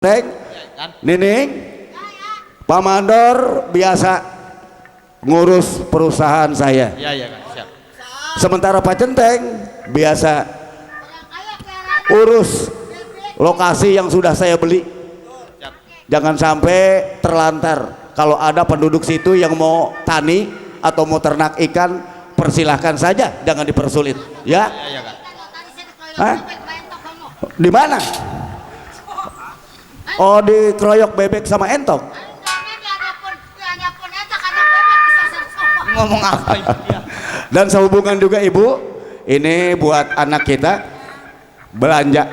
Neng, Nining, Pak Mandor biasa ngurus perusahaan saya. Iya kan, siap. Sementara Pak Centeng biasa urus lokasi yang sudah saya beli. Siap. Jangan sampai terlantar. Kalau ada penduduk situ yang mau tani atau mau ternak ikan, persilahkan saja, jangan dipersulit. Ya? Iya kan. Hah? Di mana? Oh, di keroyok bebek sama entok. Ngomong apa ibu dia? Dan sehubungan juga ibu, ini buat anak kita belanja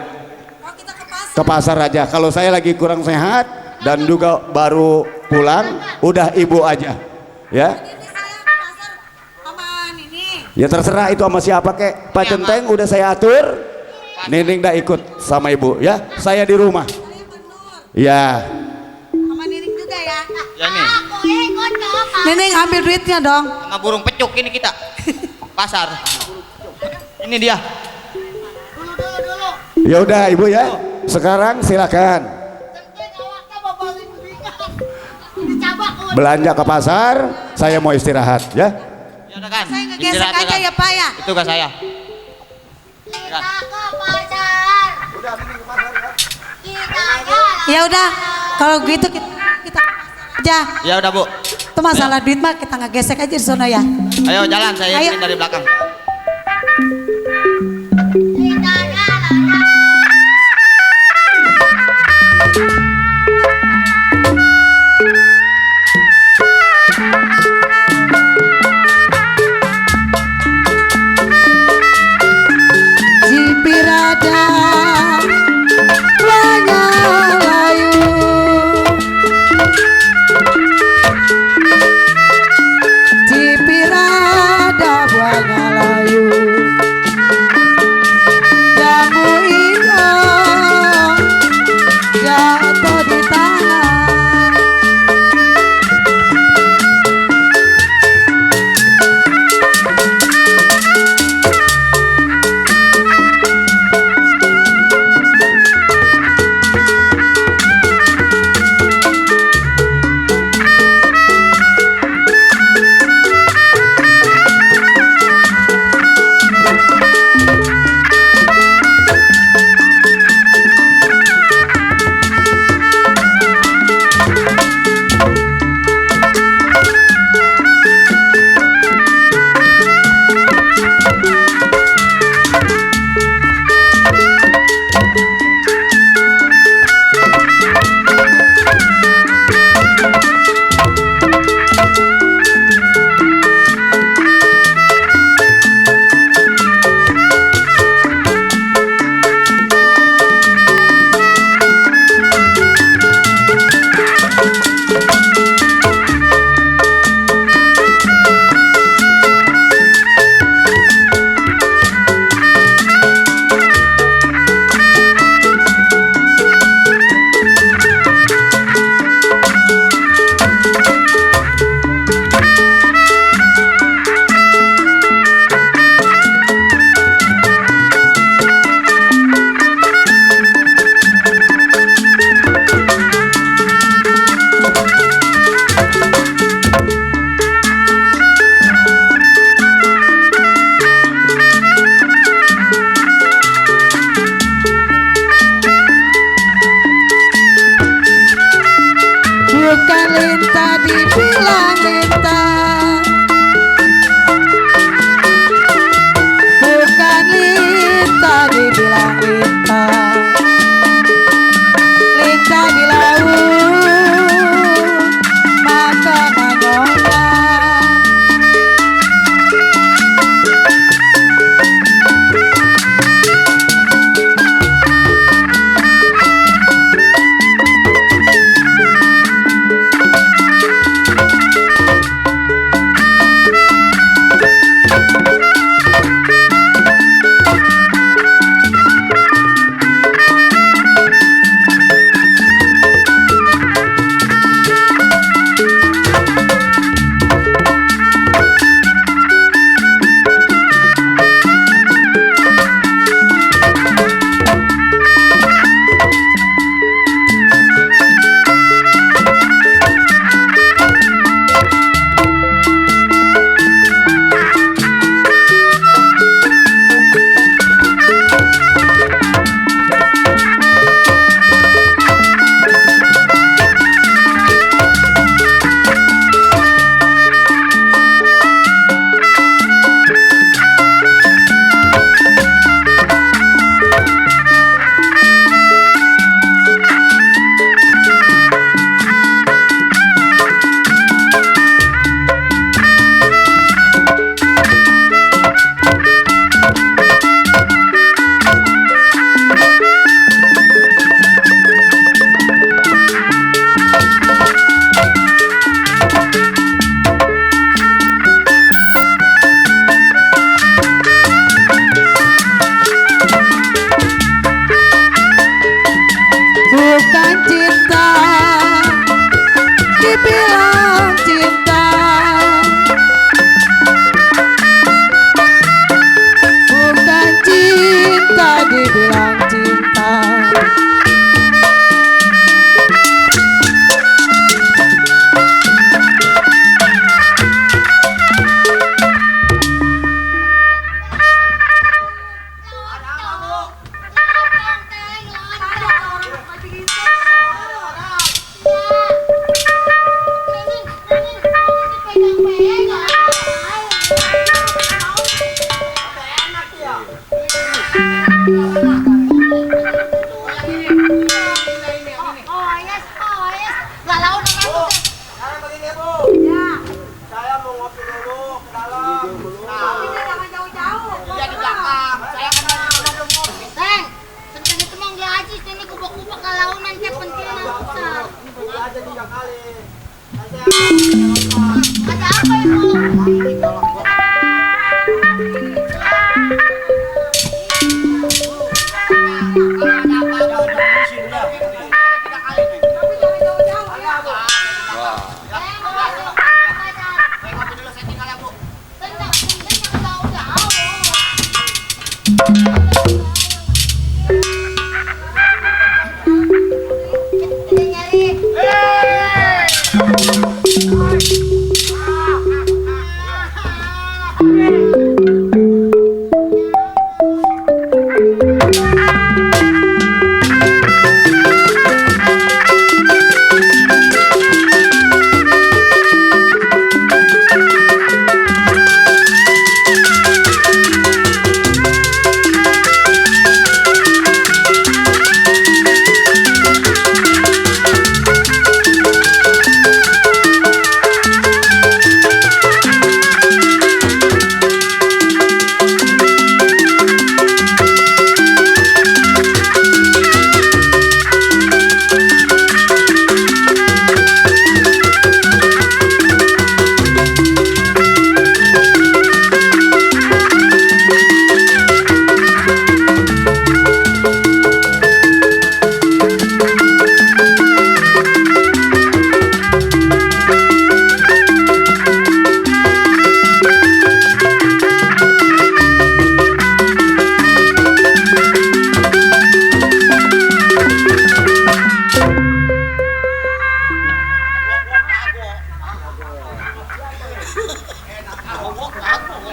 ke pasar aja. Kalau saya lagi kurang sehat dan juga baru pulang, udah ibu aja, ya. Ya terserah itu sama siapa kek. Pak Centeng udah saya atur, Nining dah ikut sama ibu, ya. Saya di rumah. Ya. Sama Nining juga ya. Ya nih, Nining ambil duitnya dong. sama burung pecuk ini kita pasar. Ini dia. Ya udah ibu ya. Sekarang silakan belanja ke pasar. Saya mau istirahat ya. Ya udah kan. Saya ngegesek Istirahat aja kan? ya Pak ya. Itu kan saya. Kita ke pasar. Kita jalan. Ya udah, kalau gitu kita aja. Ya udah Bu. Itu masalah duit mah kita ngegesek aja di sana ya. Ayo jalan, saya Ayo. ikutin dari belakang. Kita jalan. Cipirada banyak layu. Cipirada banyak layu. Jambu hijau jatuh di tangan. Bukan lintah dibilang lintah. Bukan lintah dibilang lintah. Lintah di laut maka nanonya. Ada apa ibu?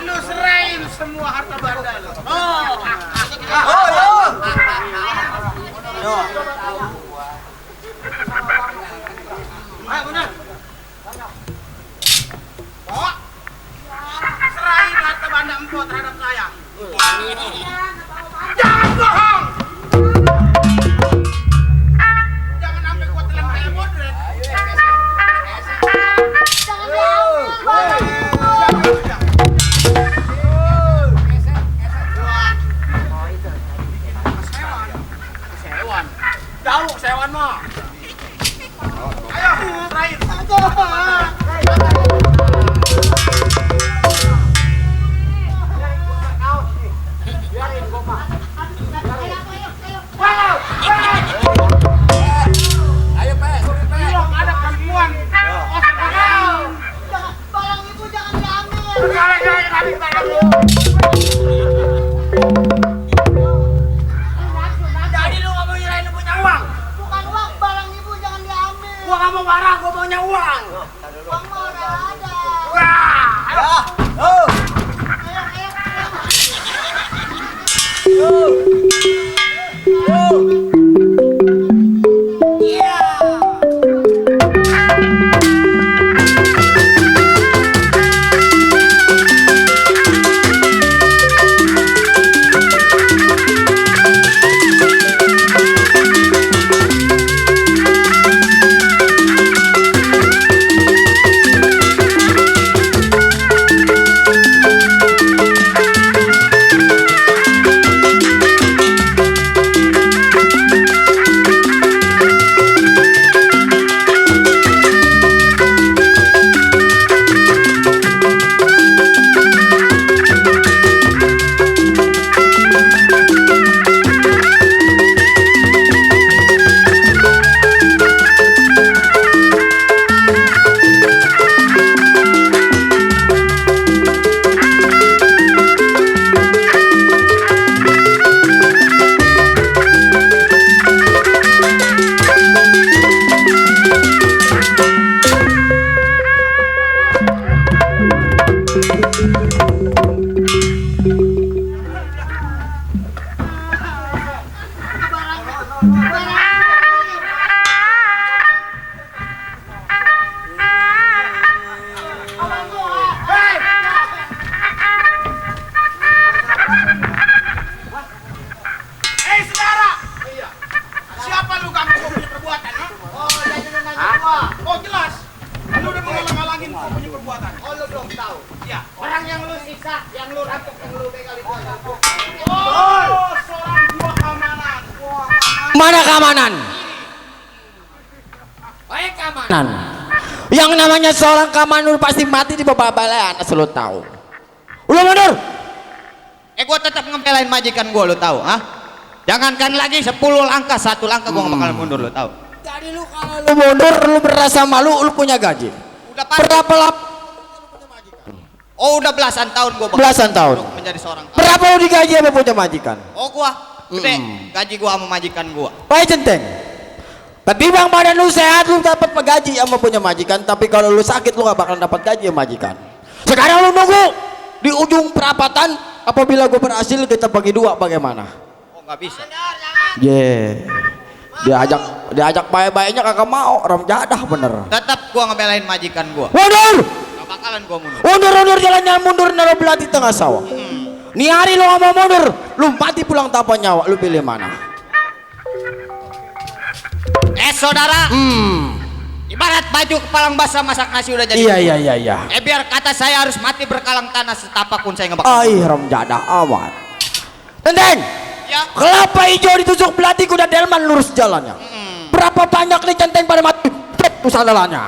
Lu serahin semua harta benda lu. Ayo benar. Serahin harta benda empok terhadap saya. Jangan bohong. Jangan sampai gua telan kayak bodret. Jauh sewan mah. Ayo, terakhir. Ayo, Pe. Belum ada perempuan. Barang ibu jangan diambil. Jadi lu nggak mau nyerahin lu punya uang? Bukan uang, barang ibu jangan diambil. Gua nggak mau barang, gua maunya uang. Uang mah udah ada. Wah, ayo. Ayo, keamanan. Yang namanya seorang kamanur pasti mati di bawah balai, asal lo tahu. Lu mundur. Gua tetap ngebelain majikan gua, lu tahu, ah? Jangankan lagi 10 langkah, 1 langkah gua nggak bakal mundur, lu tahu. Jadi lu kalau lu mundur, lu berasa malu, lu punya gaji. Udah pasti. Berapa lap? Oh, udah belasan tahun gua bakal Belasan tahun. untuk menjadi seorang kamanur. Berapa lu digaji sama punya majikan? Oh, gua gede gaji gua sama majikan gua. Baik centeng. Ketimbang badan lu sehat lu dapat gaji sama punya majikan, tapi kalau lu sakit lu gak bakal dapat gaji sama majikan. Sekarang lu nunggu di ujung perapatan, apabila gue berhasil kita bagi 2 bagaimana? Oh, nggak bisa. Diajak baik-baiknya kagak mau, orang jadah bener. Tetap gua ngebelain majikan gua. Mundur! Gak bakalan gua mundur. Undur jalannya mundur naruh belati tengah sawah. Nih hari lu gak mau mundur, lu mati pulang tanpa nyawa, lu pilih mana? Saudara, ibarat baju kepalang basah masak nasi udah jadi. Iya. Biar kata saya harus mati berkalang tanah setapak pun saya nggak bakal. Rom jadah amat. Tenteng, Ya. kelapa hijau ditusuk belati kuda delman lurus jalannya. Berapa banyak nih centeng pada mati? Itu sandalannya.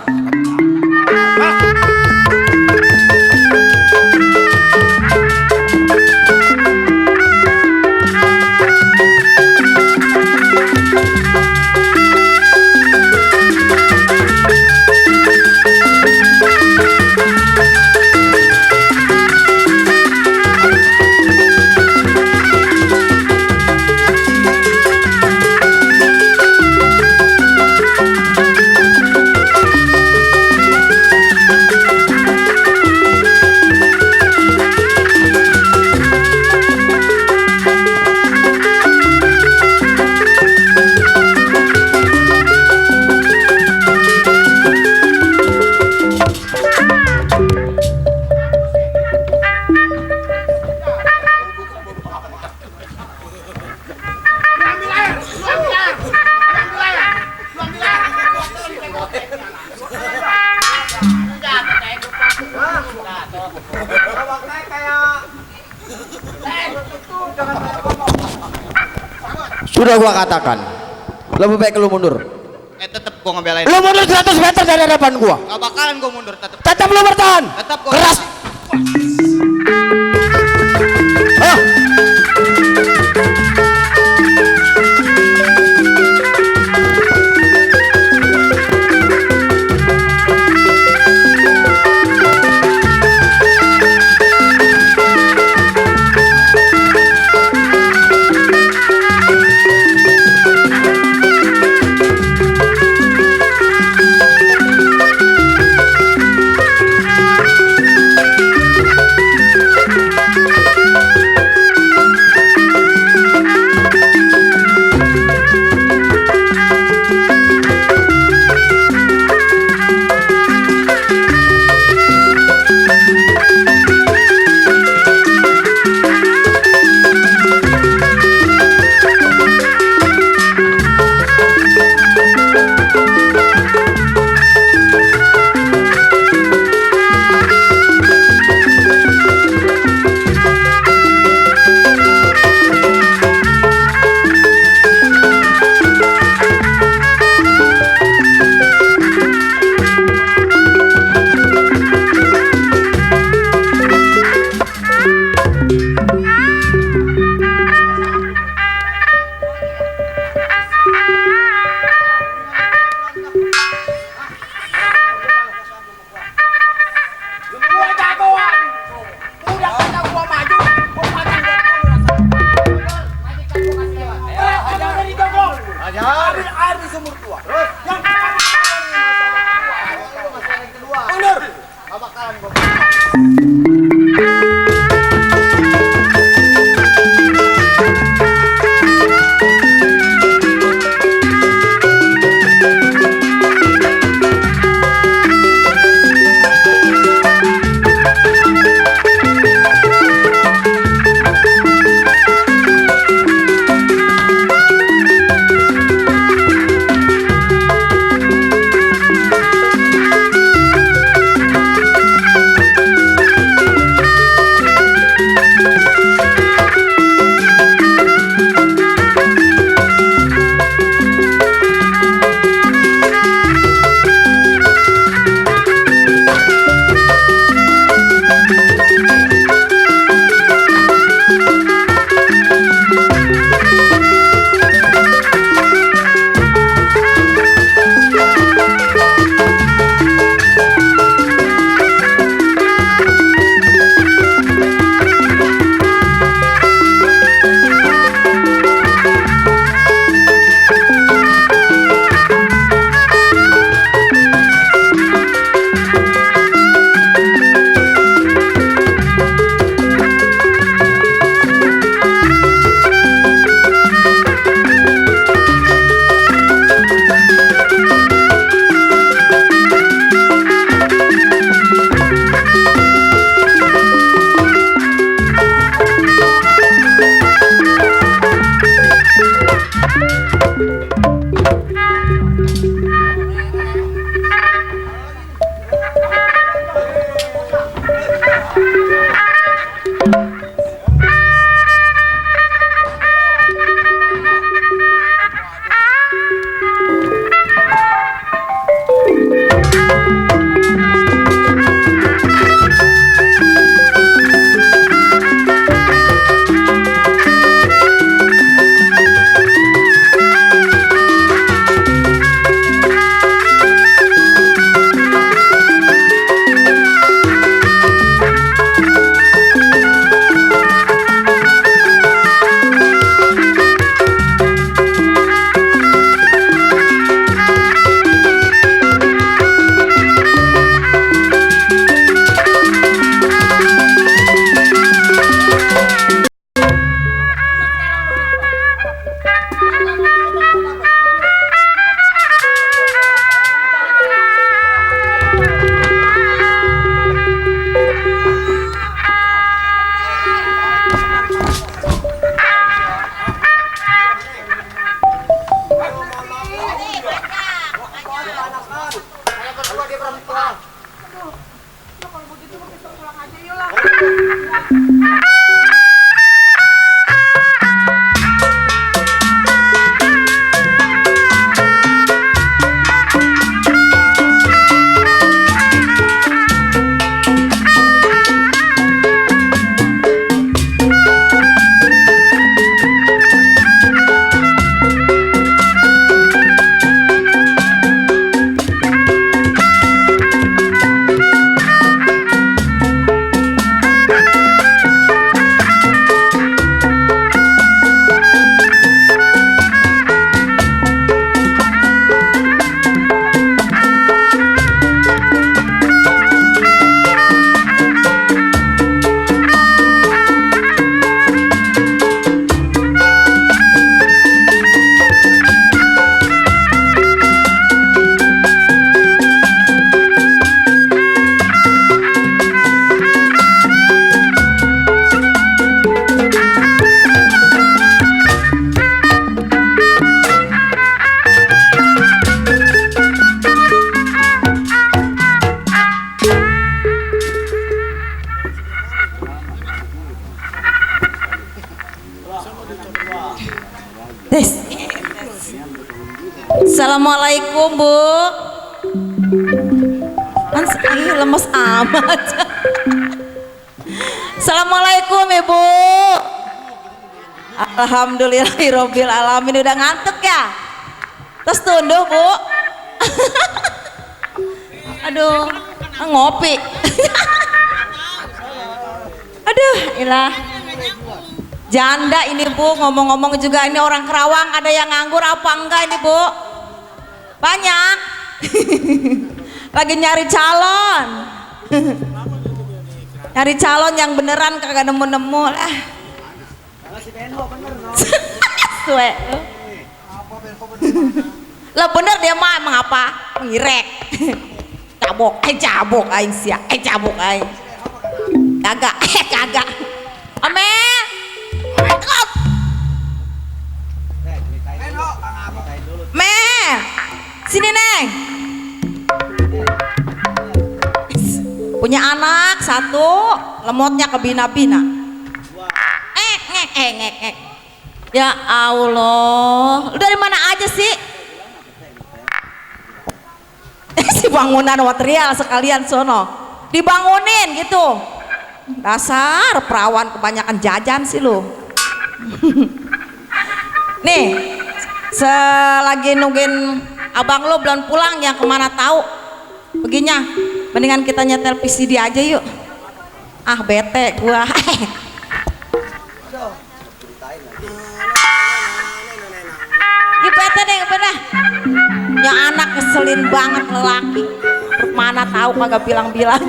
Sudah gua katakan, lebih baik lu mundur. Tetap gua ngebelain. Lu mundur 100 meter dari hadapan gua. Gak bakalan gua mundur, tetap. Tetap lu bertahan. Tetap gua. Keras. Ah. Ih, lemes amat. Assalamualaikum Ibu. Alhamdulillahirobbil alamin. Udah ngantuk ya? Terus tunduh Bu. Aduh, ngopi. Aduh, ilah. Janda ini Bu, ngomong-ngomong juga ini orang Kerawang, ada yang nganggur apa enggak ini Bu? Banyak. Lagi nyari calon. Nyari calon yang beneran kagak nemu-nemu lah. Suwe. Lah bener dia mah emang apa? Ngirek. Cabok aing sia. Cabok aing. Kagak. Ame. Kop. Me. Sini, Neng. Punya anak satu, lemotnya kebina-bina. Ngek. Ya Allah, lu dari mana aja sih? Si bangunan material sekalian sono, dibangunin gitu. Dasar perawan kebanyakan jajan sih lu. Nih, selagi nungguin abang lu belum pulang, yang kemana tahu? Begininya, mendingan kita nyetel VCD aja yuk. Ah bete gua. Bete deh, bener. Ya anak ngeselin banget lelaki. Mana tahu kagak bilang-bilang.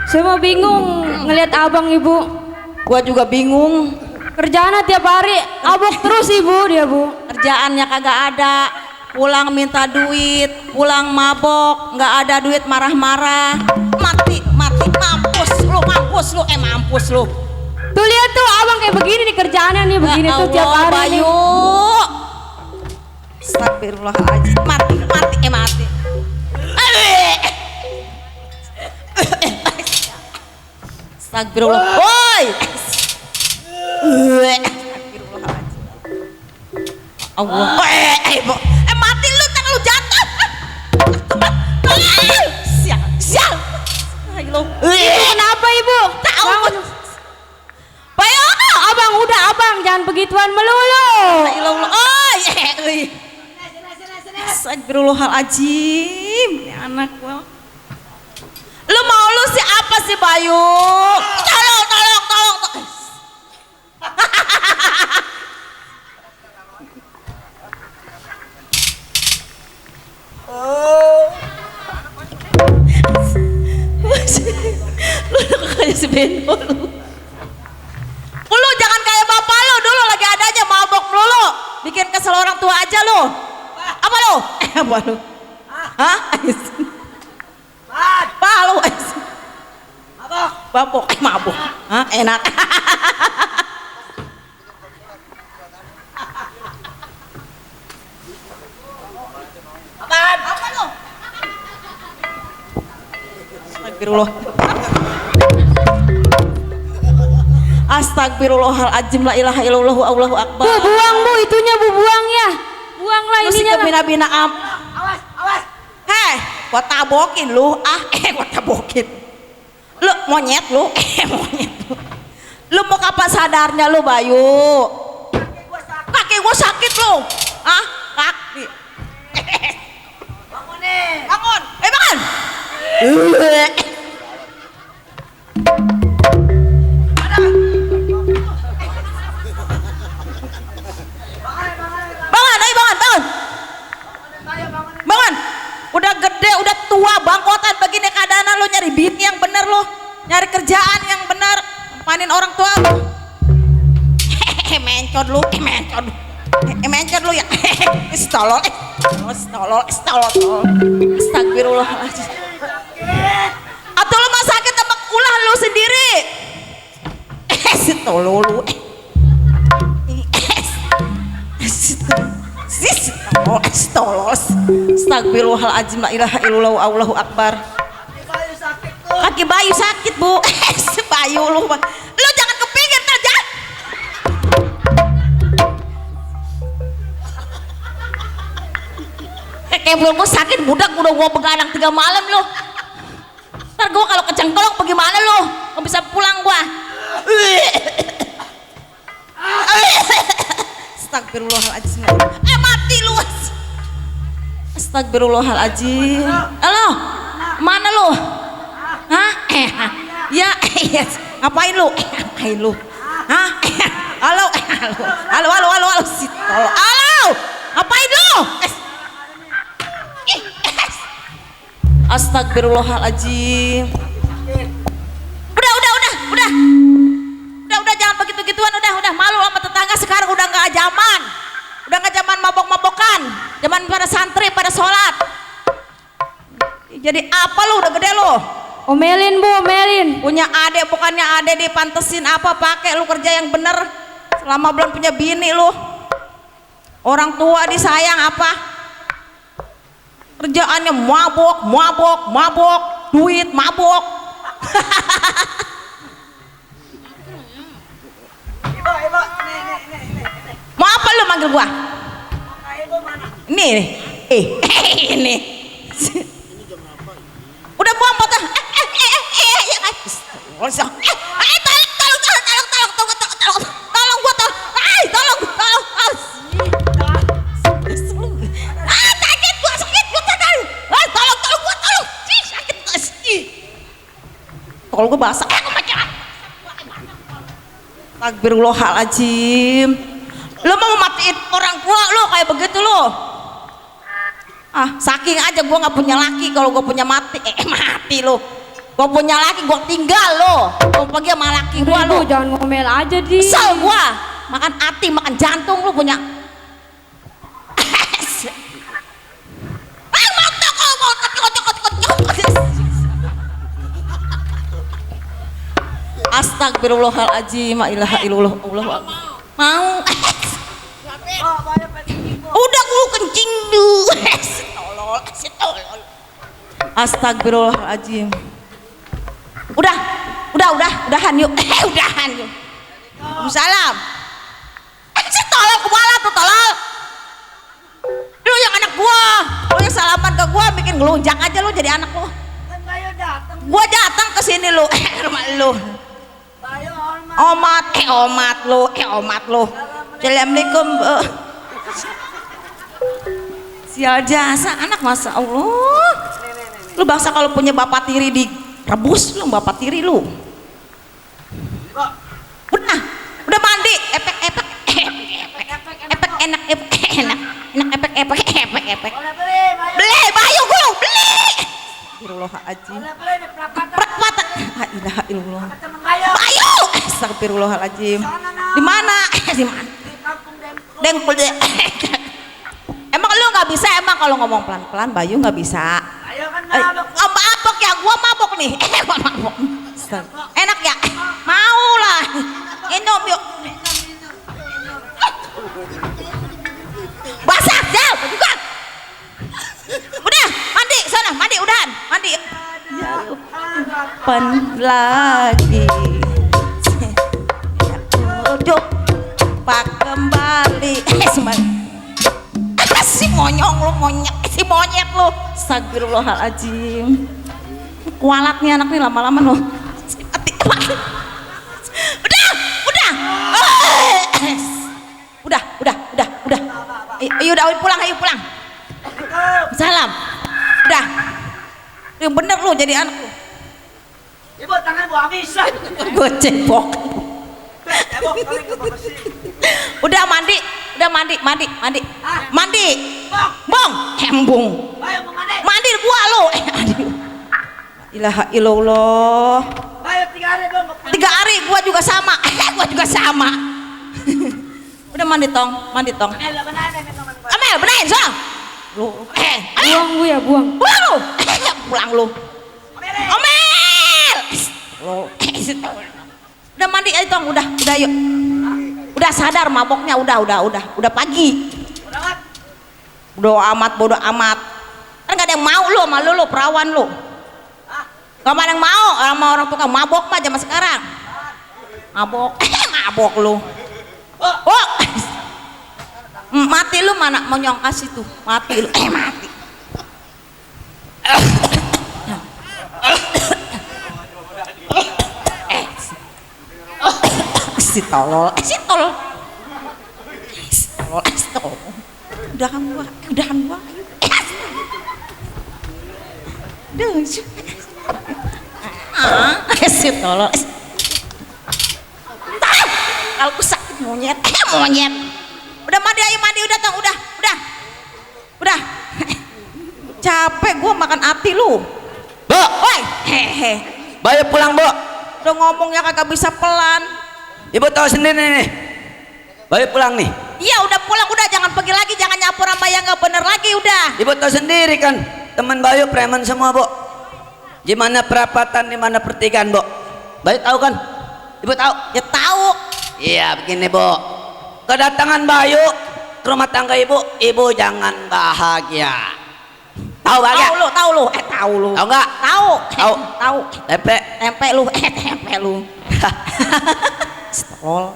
Saya mau bingung ngelihat abang Ibu. Gua juga bingung. Kerjaannya tiap hari abok terus ibu dia bu. Kerjaannya kagak ada, pulang minta duit, pulang mabok, nggak ada duit marah-marah. Mati, mampus lu, mampus lu. Tuh lihat tuh abang kayak begini nih kerjaannya nih begini Ya tuh tiap Allah, hari nih. Bayu. Astagfirullahaladzim, mati. Astagfirullah. Woi. Astagfirullahaladzim. Allah. Mati lu, kan lu jatuh. Sial. Ayo. Ibu kenapa ibu? Tahu. Bayu. Abang udah abang jangan begituan melulu. Astagfirullahaladzim, ini anak gua. Lu mau lu sih apa sih Bayu? Tolong. Lu kayak si Beno lu. Lu jangan kayak bapak lu dulu lagi adanya mabok melulu. Bikin kesel orang tua aja lu. Apa lu? Apa lu? Hah? Apa lu? Mabok. Mabok. Hah? Enak. Apaan? Apa lu? Astagfirullah. Astagfirullahaladzim, la ilaha illallah, Allahu akbar. Bu buang bu itunya bu buang ya. Buanglah Lu si ininya. kebina-bina awas. Heh, gua tabokin lu. Gua tabokin. Lu monyet lu. Monyet lu. Lu mau kapan sadarnya lu, Bayu? Kaki gua sakit lu. Kaki. Bangun. Bangun. Bangun. Udah gede, udah tua, bangkotan begini keadaan lu, nyari bini yang bener lu, nyari kerjaan yang bener, panin orang tua lu. Mencod lu ya. Stolol. Astagfirullahaladzim. Atau lu mah sakit sama ulah lu sendiri. Stolol lu. Astagfirullahaladzim, la ilaha illallah, Allahu akbar. Kaki Bayu sakit bu. Bayu lu jangan ke pinggir aja. Kayak belum gua sakit budak udah gua begadang 3 malam lu. Ntar gua kalau kecengklok bagaimana lu? Gak bisa pulang gua. Astagfirullahaladzim. Mati lu. Astagfirullahaladzim. Halo, mana lu? Hah? Ya, ngapain lu? Hah? Halo. Si tolong. Halo, ngapain lu? Astagfirullahaladzim. Udah, jangan begitu-gituan, udah malu sama tetangga sekarang, udah nggak zaman mabok-mabokan, zaman pada santri pada sholat. Jadi apa lu udah gede lu? Omelin bu, omelin. Punya adek, bukannya adek dipantesin apa, pakai lu kerja yang bener selama belum punya bini lu. Orang tua disayang apa? Kerjaannya mabok, duit mabok. Mau apa lu manggil gua? Nih. Ini. Udah buang potong. Tolong gua. Sakit gua. Tolong. Sakit. Kalau gua basah. Astagfirullahaladzim. Lu mau matiin orang tua lu kayak begitu lu? Saking aja gua nggak punya laki, kalau gua punya mati lu. Gua punya laki gua tinggal lo. Gua pergi sama laki gua Ibu lo. jangan ngomel aja di. Kesel gua. Makan hati, makan jantung lu punya. Astagfirullahaladzim, la ilaha illallah, Allahu akbar. Mau. Udah gua kencing dulu. Tolol, si tolol. Astagfirullahaladzim. Udahan yuk. Udahan yuk. Salam. Si tolol kepala tuh tolol. Lu yang anak gua, lu yang salaman ke gua bikin ngelunjak aja lu jadi anak lu. Kan Bayu datang. Gua datang ke sini lu, rumah lu. Bayu hormat. Omat lu. Assalamualaikum. Sial jasa anak masa Allah. Lu bangsa kalau punya bapak tiri direbus lu bapak tiri lu. Udah mandi, efek enak efek. Boleh beli, Bayu. Beli Bayu gua beli. Astagfirullahaladzim. Boleh beli di perapatan. Perapatan. La ilaha illallah. Temen Bayu. Bayu. Astagfirullahaladzim. Di mana? Di mana? Di kampung Dengkul. Dengkul deh. Emang lu nggak bisa emang kalau ngomong pelan-pelan Bayu nggak bisa. Bayu kan mabok. Mabok ya, gua mabok nih. Gua mabok. Enak ya? Mau lah. Minum yuk. Basah, jauh juga. Udah, mandi sana, mandi udahan, mandi. Kapan lagi? Duduk, pak kembali. Si monyong lu, si monyet lu. Astagfirullahaladzim. Kualatnya anak nih lama-lama lu. Udah. Ayo pulang. Salam. Udah. Yang bener lu jadi anak lu. Ibu tangan gua habis. Gue cebok. Cebok kali ke bekasi. Udah mandi. Bong, embung. Bayu mau mandi. Mandi gua lu. Ilaha illallah. Bayu 3 hari belum. 3 hari gua juga sama. Udah mandi tong. Ayo benain teman gua. Amel, benain so. Lu, Buang bu ya buang. Pulang lu. Omel. Udah mandi aja tong, udah yuk. Udah sadar maboknya, udah pagi. Bodo amat. Kan gak ada yang mau lu sama lu perawan lu. Gak ada yang mau sama orang tukang mabok mah zaman sekarang. Mabok lu. Oh. Mati lu mana mau nyongkas itu? Mati lu. Mati. Si tolol. Udahan gua. Si tolol. Kalau aku sakit monyet. Udah mandi udah tong, udah. Capek gua makan hati lu. Bu, Woi, hehe. Bayu pulang bu. Udah ngomongnya kagak bisa pelan. Ibu tahu sendiri nih. Bayu pulang nih. Iya udah pulang, udah jangan pergi lagi, jangan nyampur sama yang nggak bener lagi udah. Ibu tahu sendiri kan, teman Bayu preman semua bu. Gimana perapatan, di mana pertigaan bu. Bayu tahu kan? Ibu tahu? Ya tahu. Iya begini bu. Kedatangan Bayu ke rumah tangga ibu jangan bahagia. Tahu bahagia? Tahu lu. Tahu nggak? Tahu. Tempe lu. Stol.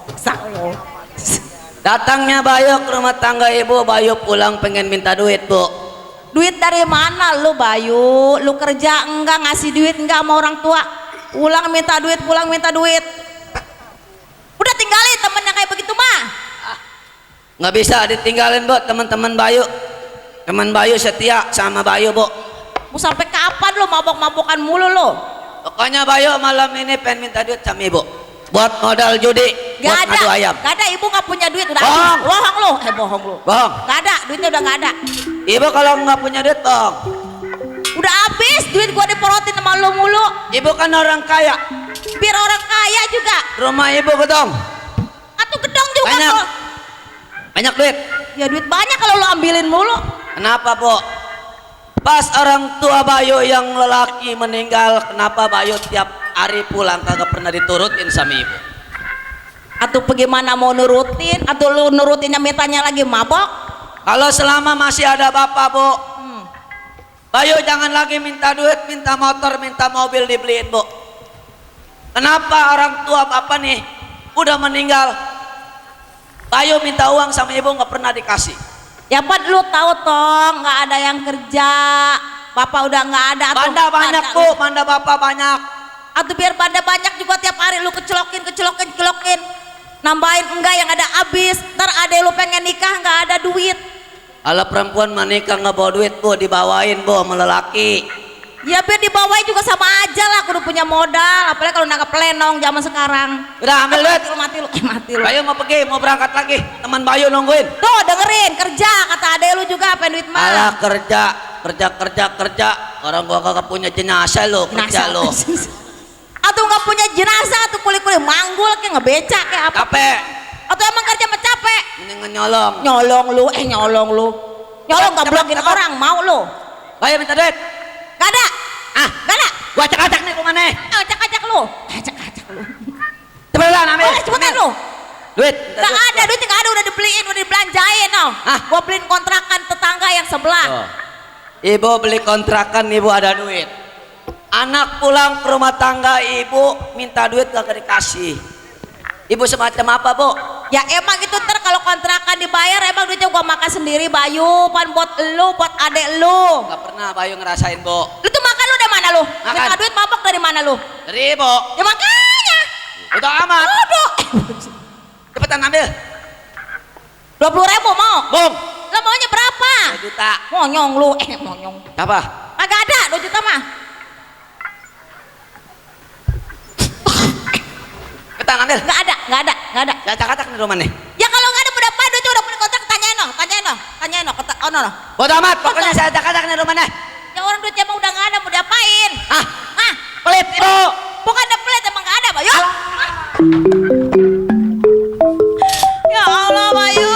Datangnya Bayu ke rumah tangga ibu, Bayu pulang pengen minta duit bu. Duit dari mana lu Bayu? Lu kerja enggak, ngasih duit enggak sama orang tua? Pulang minta duit. Udah tinggalin temen yang kayak begitu mah. Nggak bisa ditinggalin bu, teman-teman Bayu. Teman Bayu setia sama Bayu bu. Mau sampai kapan lu mabok-mabokan mulu lu? Pokoknya Bayu malam ini pengen minta duit sama ibu. Buat modal judi, buat ngadu ayam. Gak ada, ibu gak punya duit, udah Bohong. habis. Bohong lu. Bohong. Gak ada, duitnya udah gak ada. Ibu kalau nggak punya duit bohong. Udah apa habis duit gua diporotin sama lu mulu. Ibu kan orang kaya. Biar orang kaya juga. Rumah ibu gedong. Atau gedong juga Banyak. kok. Banyak duit. Ya duit banyak kalau lu ambilin mulu. Kenapa, Bu? Pas orang tua Bayu yang lelaki meninggal, kenapa Bayu tiap hari pulang kagak pernah diturutin sama ibu? Atau bagaimana mau nurutin? Atau lu nurutinnya mintanya lagi mabok? Kalau selama masih ada bapak, Bu, Bayu jangan lagi minta duit, minta motor, minta mobil dibeliin, Bu. Kenapa orang tua bapak nih udah meninggal, Bayu minta uang sama ibu nggak pernah dikasih? Ya Pat, lu tahu tong nggak ada yang kerja, bapak udah nggak ada. Banda banyak, Bu, banda bapak banyak. Atau biar banda banyak juga tiap hari lu kecelokin, nambahin enggak yang ada habis. Ntar ada lu pengen nikah nggak ada duit. Kalau perempuan menikah nggak bawa duit, Bu, dibawain, Bu, sama lelaki. Ya biar dibawain juga sama aja lah, kudu punya modal. Apalagi kalau nangkep lenong zaman sekarang. Udah ambil duit. Mati lu. Bayu mau pergi, mau berangkat lagi. Teman Bayu nungguin. Tuh dengerin, kerja kata ade lu juga apa duit mah. Alah kerja. Orang gua kagak punya jenazah lo, kerja lo. Atau nggak punya jenazah atau kuli-kuli manggul kayak ngebecak kayak apa? Capek. Atau emang kerja mah capek? Mendingan nyolong. Nyolong lu. Nyolong nggak blogin orang mau lu? Bayu minta duit. Gak ada. Gak ada. Gua acak-acak nih rumah nih. Acak-acak lu. Cepetan ambil. Cepetan lu. Duit. Gak ada, duitnya gak ada, udah dibeliin, udah dibelanjain no. Gua beliin kontrakan tetangga yang sebelah. Oh. Ibu beli kontrakan, ibu ada duit. Anak pulang ke rumah tangga ibu minta duit gak dikasih. Ibu semacam apa, Bu? Ya emang itu ntar kalau kontrakan dibayar emang duitnya gua makan sendiri Bayu, pan buat lu, buat adek lu. Gak pernah Bayu ngerasain, Bu. Lu tuh makan lu dari mana lu? Makan. Minta duit mabok dari mana lu? Dari Ibu. Ya makanya. Udah amat. Bodoh. Cepetan ambil. 20.000 mau? Bung. Lo maunya berapa? 2 juta. Monyong lu, monyong. Apa? Kagak ada 2 juta mah. Cepetan ambil. Gak ada. Ya acak-acak nih rumah nih. Ya kalau gak ada udah duitnya udah punya kontrak tanyain no. Bodo amat, pokoknya saya acak-acak nih rumah nih. Ya orang duitnya emang udah gak ada mau diapain? Pelit, Ibu. Bukan ada pelit emang gak ada Bayu. Ya Allah Bayu.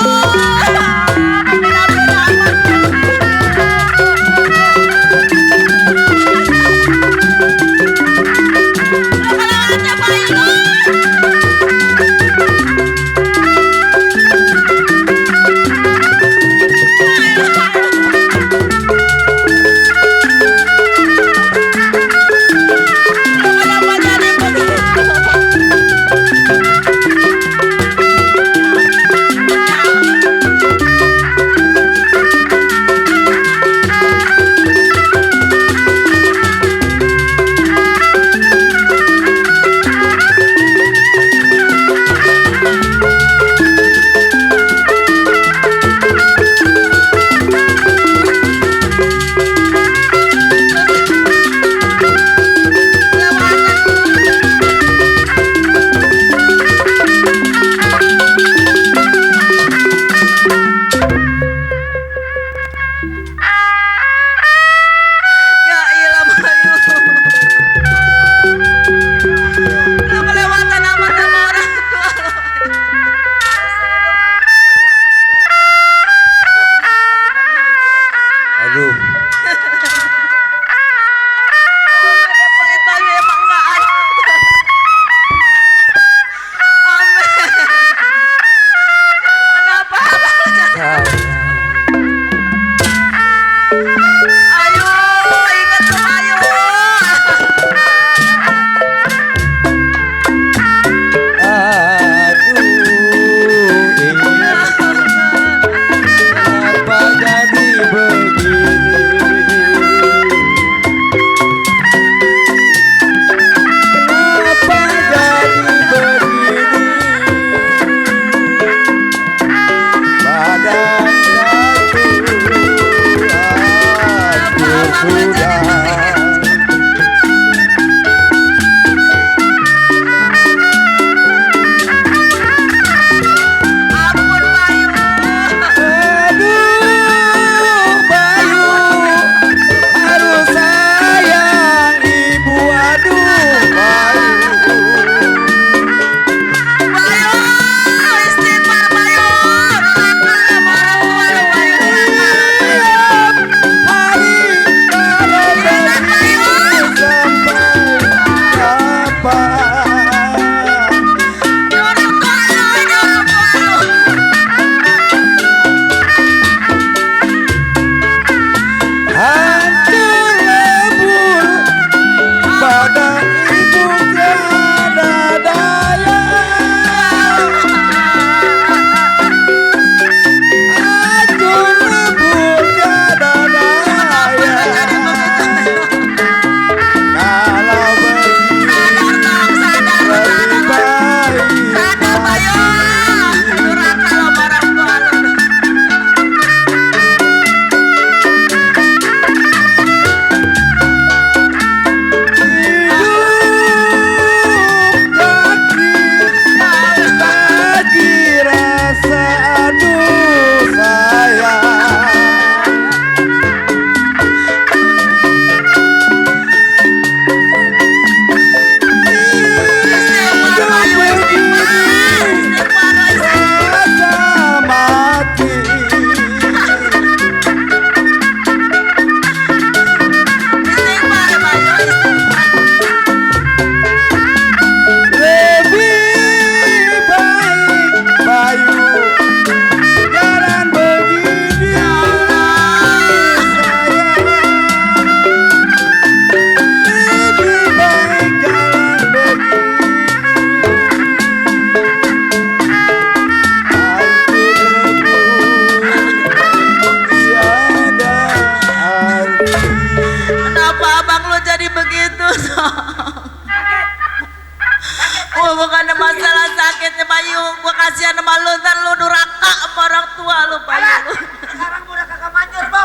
kasihan sama lu, ntar lu duraka sama orang tua lu, Bayu. Sekarang udah kagak manjur, Bu.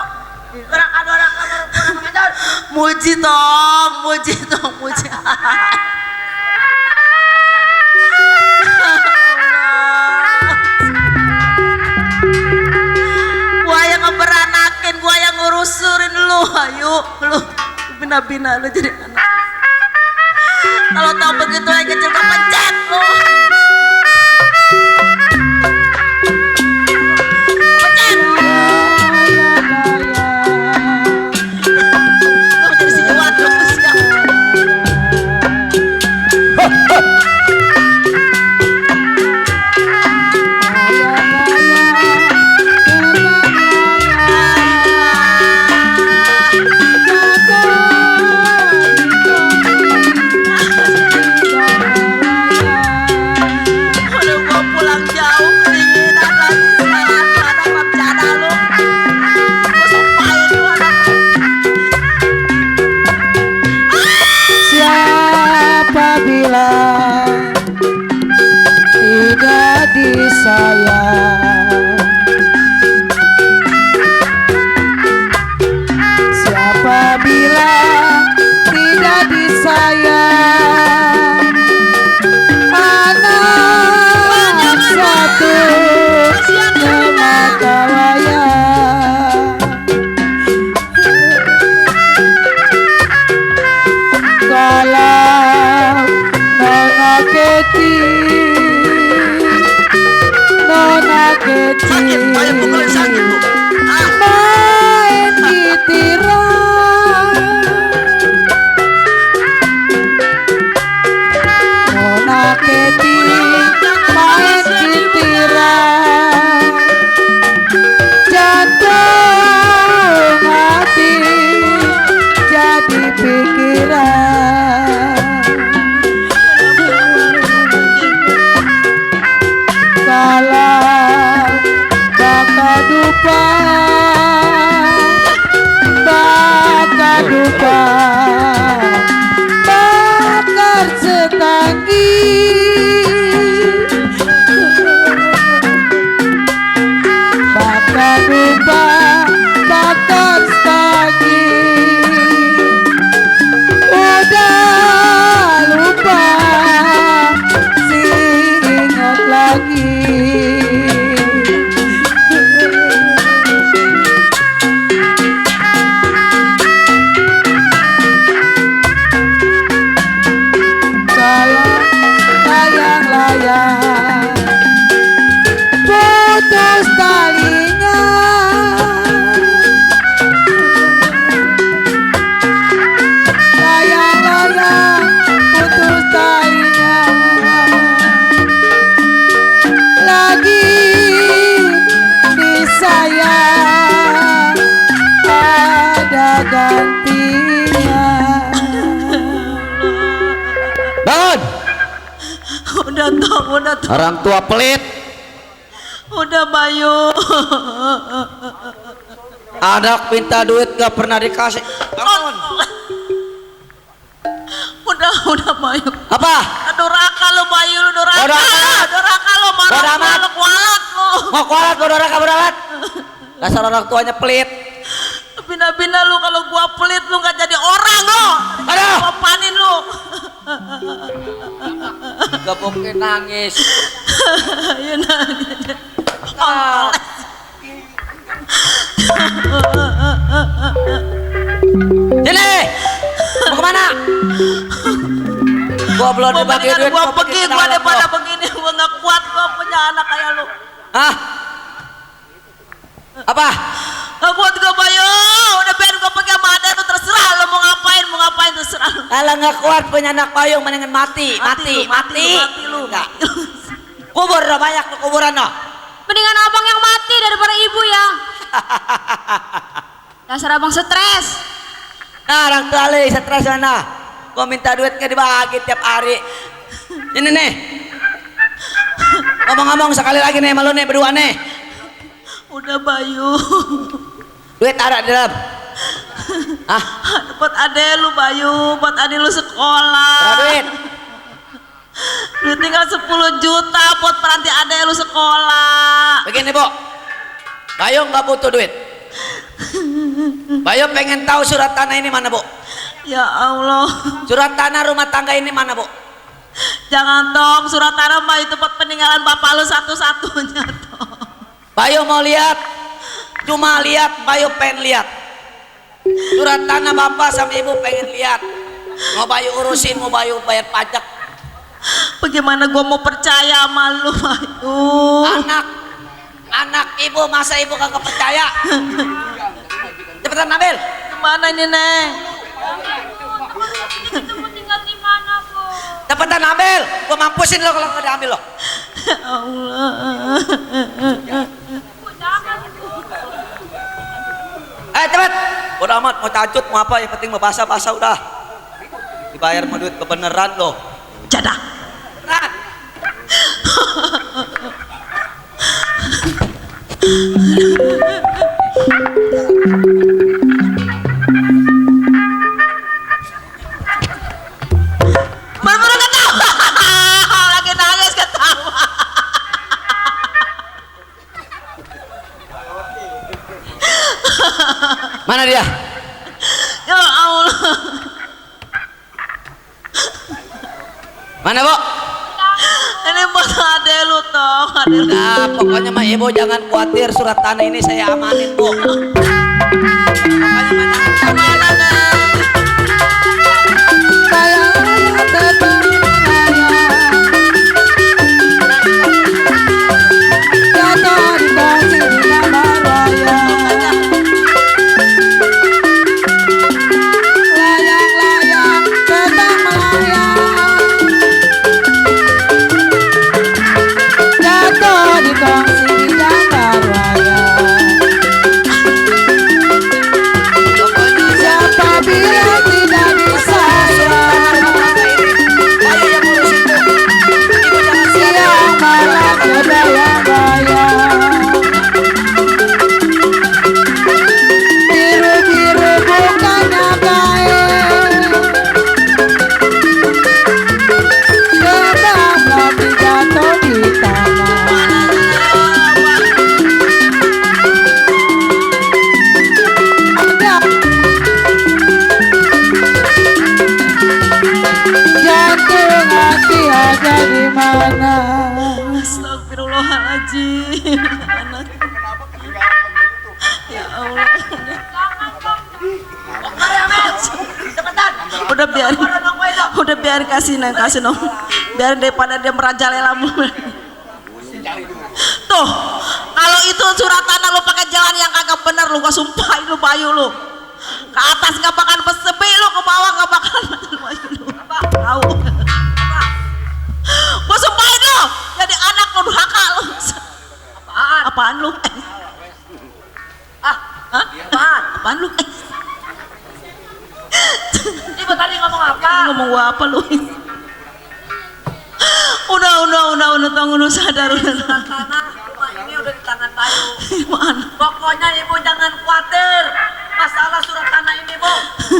Doraka baru manjur. Muji dong, muji dong, muji. Gua yang ngeberanakin, gua yang ngurusin lu, ayo lu bina-bina lu jadi anak. Kalau tau begitu yang kecil kepencet lu. Pencet. Lu jadi si Iwan lu siap. Udah gua pulang jauh, kedinginan lagi sekarang ada rencana lu. Gua sumpahin lu anak. Siapa bilang tidak disayang? Siapa bilang tidak disayang? Anak satu semata wayang. Kalau Nona Keti, Nona Keti Sakit, Bayu pukulin sakit lu. main di tirai. Nona Keti main di tirai. Jantung hati jadi pikiran. Kalau baka dupa, baka dupa, bakar setanggi. Baka dupa, bakar setanggi. Udah lupa, si ingat lagi. Kalau layang-layang putus talinya, layang-layang putus talinya, lagi disayang ada gantinya. Bangun. Udah tau, udah tau. Orang tua pelit. Udah Bayu. Anak minta duit gak pernah dikasih. Bangun. Udah Bayu. Apa? Duraka lu Bayu, lu duraka. Duraka. Duraka lu marah Bodoh amat. lu kualat lu. Mau kualat bodoh amat. Dasar orang tuanya pelit. Bina-bina lu kalau gua pelit lu gak jadi orang lu. Aduh. Gua panin lu. Gak mungkin nangis. Ya nangis. Ah. Sini. Mau kemana? Gua belum Gua dibagi mendingan duit. gua mau pergi, ke gua dalam daripada kok. begini. Gua gak kuat gua punya anak kayak lu. Hah? Apa? Gak kuat gua Bayu. Udah biar gua pergi sama Ade tuh terserah lu mau ngapain terserah lu. Kalau nggak kuat punya anak payung mendingan mati. Mati lu. Enggak. Kubur udah banyak tuh kuburan no. Mendingan abang yang mati daripada ibu ya. Dasar abang stres. Nah orang tua lu stres mana? Gua minta duit nggak dibagi tiap hari. Ini nih. Ngomong-ngomong sekali lagi nih malu nih berdua nih. Udah Bayu. Duit ada di dalam. Ah, Buat ade lu Bayu, buat ade lu sekolah. berapa duit? Duit tinggal 10 juta buat peranti ade lu lu sekolah. Begini Bu, Bayu nggak butuh duit. Bayu pengen tahu surat tanah ini mana Bu? Ya Allah. Surat tanah rumah tangga ini mana Bu? Jangan dong, surat tanah mah itu buat peninggalan bapak lu satu-satunya dong. Bayu mau lihat, cuma lihat, Bayu pengen lihat. Surat tanah bapak sama ibu pengen lihat. Mau Bayu urusin, mau Bayu bayar pajak. Bagaimana gua mau percaya sama lu, Bayu? Anak ibu, masa ibu kagak percaya? Cepetan ambil. Gimana ini, Neng? Cepetan ambil, gua mampusin lo kalau nggak diambil lo. Ya Allah. Cepet. Udah amat, mau cacut, mau apa, yang penting mau basah-basah udah. Dibayar mau duit kebeneran lo. Jadah. Beneran. Baru-baru ketawa. Lagi nangis ketawa. Mana dia? Ya Allah. Mana Bu? Ini buat ade lu toh. Ade lu. Nah, pokoknya mah ibu jangan khawatir, surat tanah ini saya amanin Bu. Pokoknya mah jangan Kemana, Neng? Sayang tetap jatuh di kongsi di kamar raya. Layang-layang tetap melayang, jatuh di kongsi di kamar raya. Siapa bilang tidak disayang, Bayu yang ngurusin Bu. Ibu jangan siang malam berbayang-bayang. Biru-biru bukannya kain, tetap lagi jatuh di tanah. Jantung hati ada di mana? Astagfirullahaladzim. Anak. Ya Allah. Cepetan. Udah biar kasih nang biar daripada dia merajalela mulu. Tuh, kalau itu surat tanah lu pakai jalan yang kagak bener lu, gua sumpahin lu Bayu lu. Ke atas nggak bakal bersepi lu, ke bawah nggak bakal Bayu lu. Tahu? Gua sumpahin lu, jadi anak lu durhaka lu. Apaan? Apaan lu? Hah? Apaan lu? Ibu tadi ngomong apa? Ngomong gua apa lu? Udah, tunggu lu sadar udah. Tanah rumah ini udah di tangan Bayu. Gimana? Pokoknya ibu jangan khawatir. Masalah surat tanah ini Bu,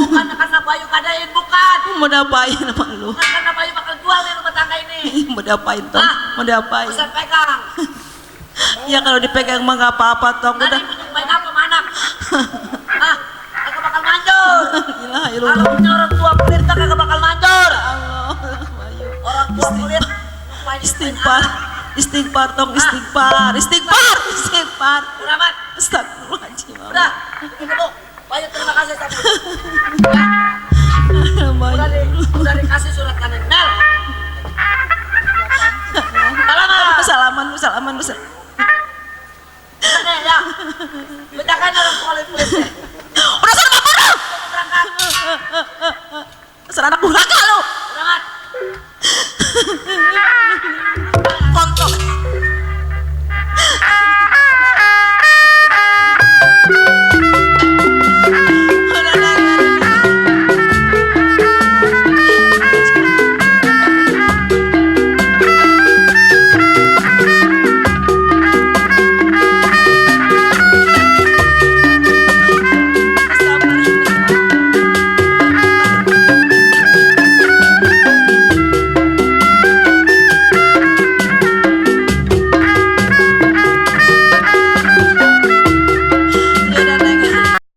bukan karena Bayu kadain, bukan. Mau diapain sama lu? Bukan karena Bayu bakal jual nih rumah tangga ini. Mau diapain Tong? Hah? Mau diapain? Bisa pegang. Ya kalau dipegang mah gak apa-apa Tong. Tadi Udah. nyumpain apa sama anak? Hah? Kagak bakal manjur. Gila, Kalau punya orang tua pelit kagak bakal manjur. Allah, Bayu. Orang tua pelit Istighfar, istighfar Tong, istighfar. Udah mat. Astagfirullahaladzim. Udah. Ini Bu. Bayu terima kasih sama Ibu. Bayu. Udah dikasih surat tanah. Mel. Salaman. Salaman. Nih ya. Bedakan orang tua pelit. Udah sana bapak lu. Berangkat. Sana anak durhaka.